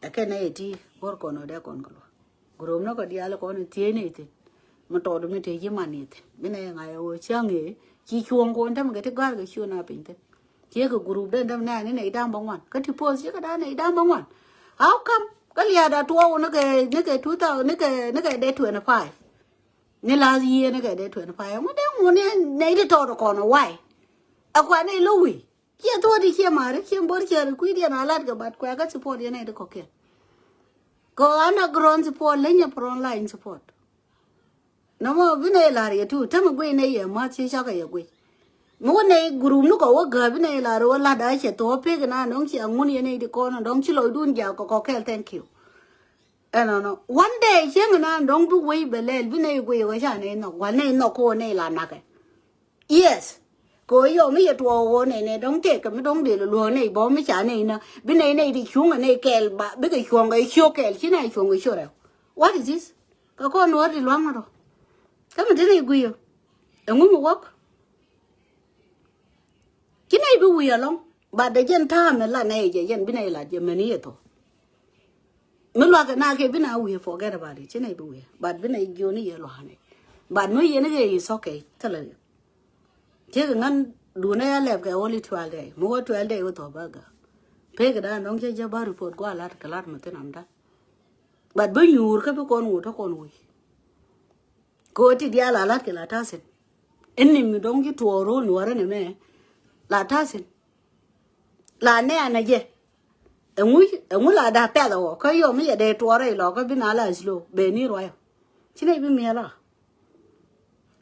Ɛ kɛn nɛy ti go̱r kɔn ɔ dee kɔn kɛ luäk. Group ni kɔ diaal kɔn thiec ni thi̱n. Mi tɔɔt mi te ji̱ man ni thi̱n bi nɛ ŋa̱c ɛ ɣöö cäŋ ëë ci cuɔ̱ŋ kɔn tämɛ kɛ ti gɔ̱a̱r kɛ ciö na piny thi̱n. Ciɛ kɛ group den tämɛ nɛ ni nɛy da̱ŋ bä ŋuan kä ti post ciɛ kɛ da̱ŋ nɛy da̱ŋ bä ŋuan. How come kä lia̱a̱da tuɔɔk ni kɛ ni kɛ two thousand ni kɛ ni kɛ dee twenty five. Ni last year ni kɛ dee twenty five ŋu dee ŋu ni nɛy ti tɔɔt kɔn ɛ why. Ɛ kua nɛy lo̱ wi̱i̱. Ciɛ thuɔ̱ɔ̱t i̱ ciɛ ma̱ri ciɛ bo̱r ciɛ ri kui̱diɛn a lat kɛ bat kuɛ kä support yɛn ɛ ti kɔ̱kiɛn. Kɛ underground support lenyɛ front line support. Nɔmɔ bi nɛ ilar yɛ tu tämɛ guic nɛ yɛ ma̱th ci cakɛ yɛ guic. Mi wä nɛ group ni kɔ wä gääp bi nɛ ilar wä lat a cɛ thuɔ̱ɔ̱p pek ina nɔŋ ciɛ ŋun yɛn ɛ ti kɔn dɔŋ ci lɔcdun jak kɛ kɔ̱kiɛn thank you. Ɛnɔnɔ one day cieŋ ina dɔŋ bi wei bɛ lɛl bi nɛ guic wä ca nɛ nhɔk wal nɛ nhɔk kɛ wä nɛ ilar nakɛ. Yes. Kɛ ɣöö yɔm mi yɛ tuɔɔk ɣöö nɛy nɛy dɔ̱ŋ tëëk kɛ mi dɔ̱ŋ dee lɔ luɔ̱ɔ̱k nɛy bɔ̱ mi ca nɛy na bi nɛy nɛy ti cuŋ ɛ nɛy kɛɛl ba bikɛ cuɔ̱ŋ kɛ ciök kɛɛl ci nɛy cuɔ̱ŋ kɛ ciök rɛw. What is this? Kɛ kɔn nuɔ̱ɔ̱r ti lua̱ŋ na rɔ. Kä mi ti nɛy gui̱i̱ ɔ. Ɛŋu mi wäk? Ci nɛy bi wi̱i̱ alɔ̱ŋ. But dee jɛn ta̱a̱ mi la nɛy jɛ jɛn bi nɛy lat jɛ mɛni yɛ thok. Mi luak kɛ na kɛ bi na wi̱i̱ forget about it ci nɛy bi wi̱i̱ but bi nɛy jioni yɛ luak nɛy. But mi yɛn kɛ is okay thilɛ. Tiek ŋän duundɛ ya lɛp kɛ only twelve day mi wä twelve day wä thɔp bä gä. Pek dan dɔŋ cɛ jɛ ba report gua lat kɛ lat mi thin am dan. But bä nyuur kä bi kɔn ŋut tä kɔn wi̱i̱. Kɛ ɣöö ti diaal a la̱t kɛ la ta̱thi̱n. Ɛn ni mi dɔ̱ŋ ci tuɔɔk ro̱o̱l nuɔ̱ɔ̱rä ni mɛ la ta̱thi̱n. La nɛɛnɛ jɛ. Ɛŋu ɛŋu la da̱ pɛth ɛ wä kä yɔm mi yɛ dee tuɔɔrä ilɔ kä bi na la slow bɛ ni ruayɔ. Ci nɛy bi miɛl a.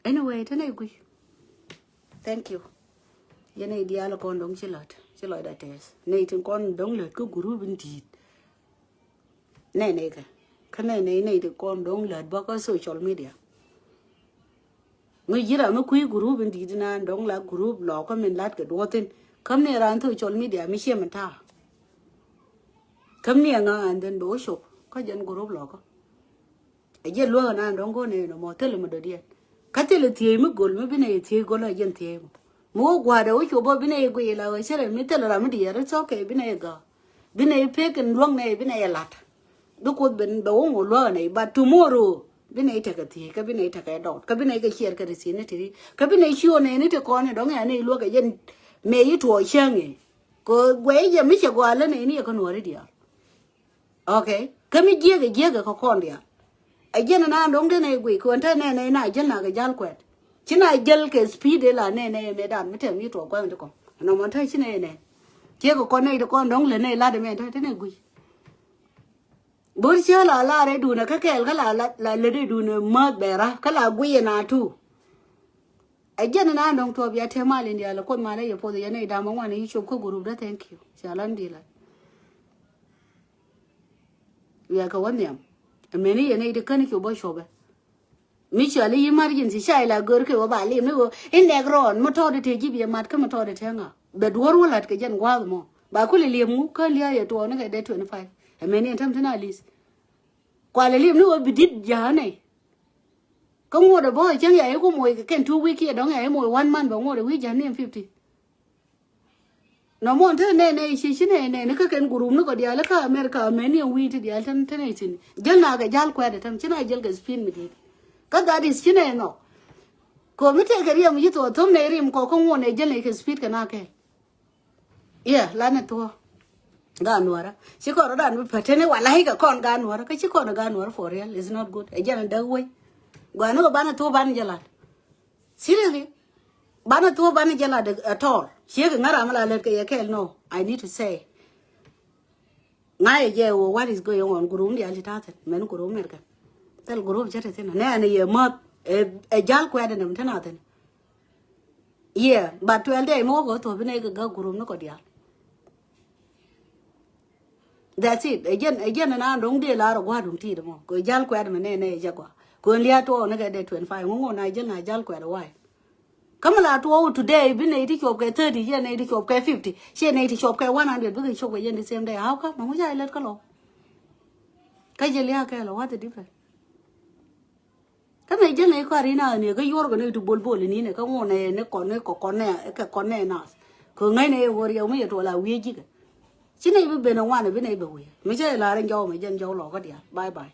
Anyway te nɛy gui̱c. Thank you. Yɛn nɛy diaal kɔn dɔ̱ŋ ci la̱t ci lɔcda tɛɛth nɛy tin kɔn dɔ̱ŋ lät kä group in di̱i̱t. Nɛy nɛy kɛ kä nɛy nɛy nɛy ti kɔn dɔ̱ŋ lät bä kä social media. Mi ji̱ ram mi kui̱ group in di̱t inan dɔ̱ŋ la group lɔ kä min lat kɛ duɔthin. Käm ni ran social media mi ciɛ min ta̱a̱. Käm ni ɛŋa and then bɛ wä cop kä jɛn group lɔ kä. Ɛ jiɛn luäk inan dɔ̱ŋ go̱n nɛy nɔmɔ thilɛ mi dɔ̱diɛn. Kä thilɛ thiec mi go̱l mi bi nɛy thiec go̱l ɛ jiɛn thiec mɔ. Mi wä gua̱a̱dɛ wä cop bä bi nɛy guic la ɣä cärɛ mi thilɛ ram mi diɛɛr it's okay bi nɛy gä. Bi nɛy pek in luäŋ nɛy bi nɛy ɛ la̱t. Bi Kuoth ben bɛ wä ŋuɔ luäk nɛy but tomorrow bi nɛy tekɛ thiec kä bi nɛy tekɛ dɔɔt kä bi nɛy kɛ ciɛɛr kɛ ti thiec ni ti ri kä bi nɛy ciö nɛy ni ti kɔn ni dɔ̱ŋ ya nɛy luäk kɛ jɛn mëë yi tuɔɔk cäŋ i̱. Kɛ guɛy jɛ mi cɛ gɔaa lä nɛy ni yɛ kä nuɔ̱ɔ̱ri diaal. Okay. Kä mi jiäkɛ jiäkɛ kɛ kɔn diaal. Ɛ jiɛn na dɔ̱ŋ te nɛy guic kɛ ɣän te nɛy nɛy na jäl na kɛ ja̱l kuɛt. Ci na jäl kɛ speed ila nɛy nɛy mëë dan mi tɛm yi tuɔɔk gua̱a̱ŋ ti kɔn. Nɔmɔ te ci nɛy nɛy. Ciɛ kɛ kɔn nɛy ti kɔn dɔ̱ŋ lɛ nɛy lat mɛ te te nɛy guic. Bo̱r cä la la rɛy duunɛ kä kɛɛl kä la la lät rɛy duunɛ mäth bɛra kä la guiyɛ na tu. Ɛ jɛn na nɔŋ tuɔp ya te mal in diaal kuoth mal ɛ yɛ puɔth yɛ nɛy dam ɛ ŋuan yi cop kä group dä thank you. Ca lan di la. Wiaa kɛ wä nhiam. Ɛ meni yɛ nɛy di kän cop bä copɛ. Mi cɔal i̱ emergency ca ila gör kɛ wä ba lim ni wä in nɛk rɔɔn mi tɔɔt te ji̱ bi mat kä mi tɔɔt te ŋa bɛ duɔ̱r wä lat kɛ jɛn gua̱a̱th mɔ ba kul iliep ŋu kä lia̱a̱ yɛ tuɔɔk ni kɛ dee twenty five. Ɛ meni ɛn täm thin a li̱th. Kual iliep ni wä bi dit ja̱a̱ nɛy. Kä ŋuɔ̱t ɛ bä cäŋ ya i̱ ku moc kɛ kɛn two week kiɛ dɔ̱ŋ ya i̱ moc one month bɛ ŋuɔ̱t ɛ wi̱i̱ ja̱a̱ ni ɛn fifty. Nɔmɔ te nɛy nɛy ci ci nɛy nɛy ni kä kɛn group ni kɔ diaal kä America mɛni ɛn wi̱i̱ ti diaal tɛn tɛn nɛy thin jäl na kɛ ja̱l kuɛt ɛ tɛm ci na jäl kɛ speed mi di̱i̱t. Kä that is ci nɛy nhɔk. Kɔ mi tɛkɛ riɛm yi thuɔɔk thom nɛy rim kɔ kä ŋuɔn nɛy jäl nɛy kɛ speed kɛ na kɛɛl. Yeah, lanɛ thuɔɔk. Gaat nuɔrä ci kɔn rɔ dan mi pɛtɛni wala hikɛ kɔn gaat nuɔrä kä ci kɔn gaat nuɔrä for real is not good. Ɛ jɛn däk wei. Gɔaa ni kɔ banɛ thuɔɔk banɛ jɛ lat. Seriously. Banɛ thuɔ̱k banɛ jɛ lat at all. Ciek ŋära mi la lät kɛ yɛ kɛɛl no. I need to say. Ŋa̱cɛ jɛ wä what is going on group diaal ti ta̱a̱ thi̱n mɛn group mɛr kɛn. Thil group cä ti thi̱n nɛ ɛn yɛ mäth. Ɛ jal kuɛt ɛn ɛm ti na thi̱n. Yeah, but twelve day mi wä kɛ thuɔ̱p inɛ kɛ gäk group ni kɔ diaal. That's it. Ɛ jɛn ɛ jɛn ɛn an do̱ŋ dee lar ɛ gua̱a̱r duŋ ti̱i̱t ɛmɔ kɛ jal kuɛt mɛ nɛ nɛ ɛ jɛ gua̱a̱r kɛ lia̱a̱ tuɔɔk ni kɛ dee twenty five ŋuŋ ŋuŋ na jɛn na jal kuɛt ɛ wa̱a̱. Kä mi la tuɔɔk today bi nɛy ti cuɔp kɛ thirty ciɛ nɛy ti cuɔp kɛ fifty ciɛ nɛy ti cuɔp kɛ one hundred bikɛ cuɔp kɛ yɛn the same day. How come? Mɛ ŋu ca ilɛt kä lɔ kä jɛ lia̱a̱ kɛ lɔ what the difference? Kä mɛ jɛ nɛy kɔaar in a ni kä yuɔr kɛ nɛy ti bol bol in inɛ kä ŋuɔnɛ ni kɔn ni kɔ kɔn nɛ kɛ kɔn nɛ nath. Kɛ ŋäc nɛ yɛ ɣöö riɛw mi yɛ tuɔl a wiee ji̱kɛ. Ci nɛy bi ben ɛ ŋuan bi nɛy bɛ wiee mi cɛ lar in jɔw mɛ jɛn jɔw lɔ kä diaal. Bye bye.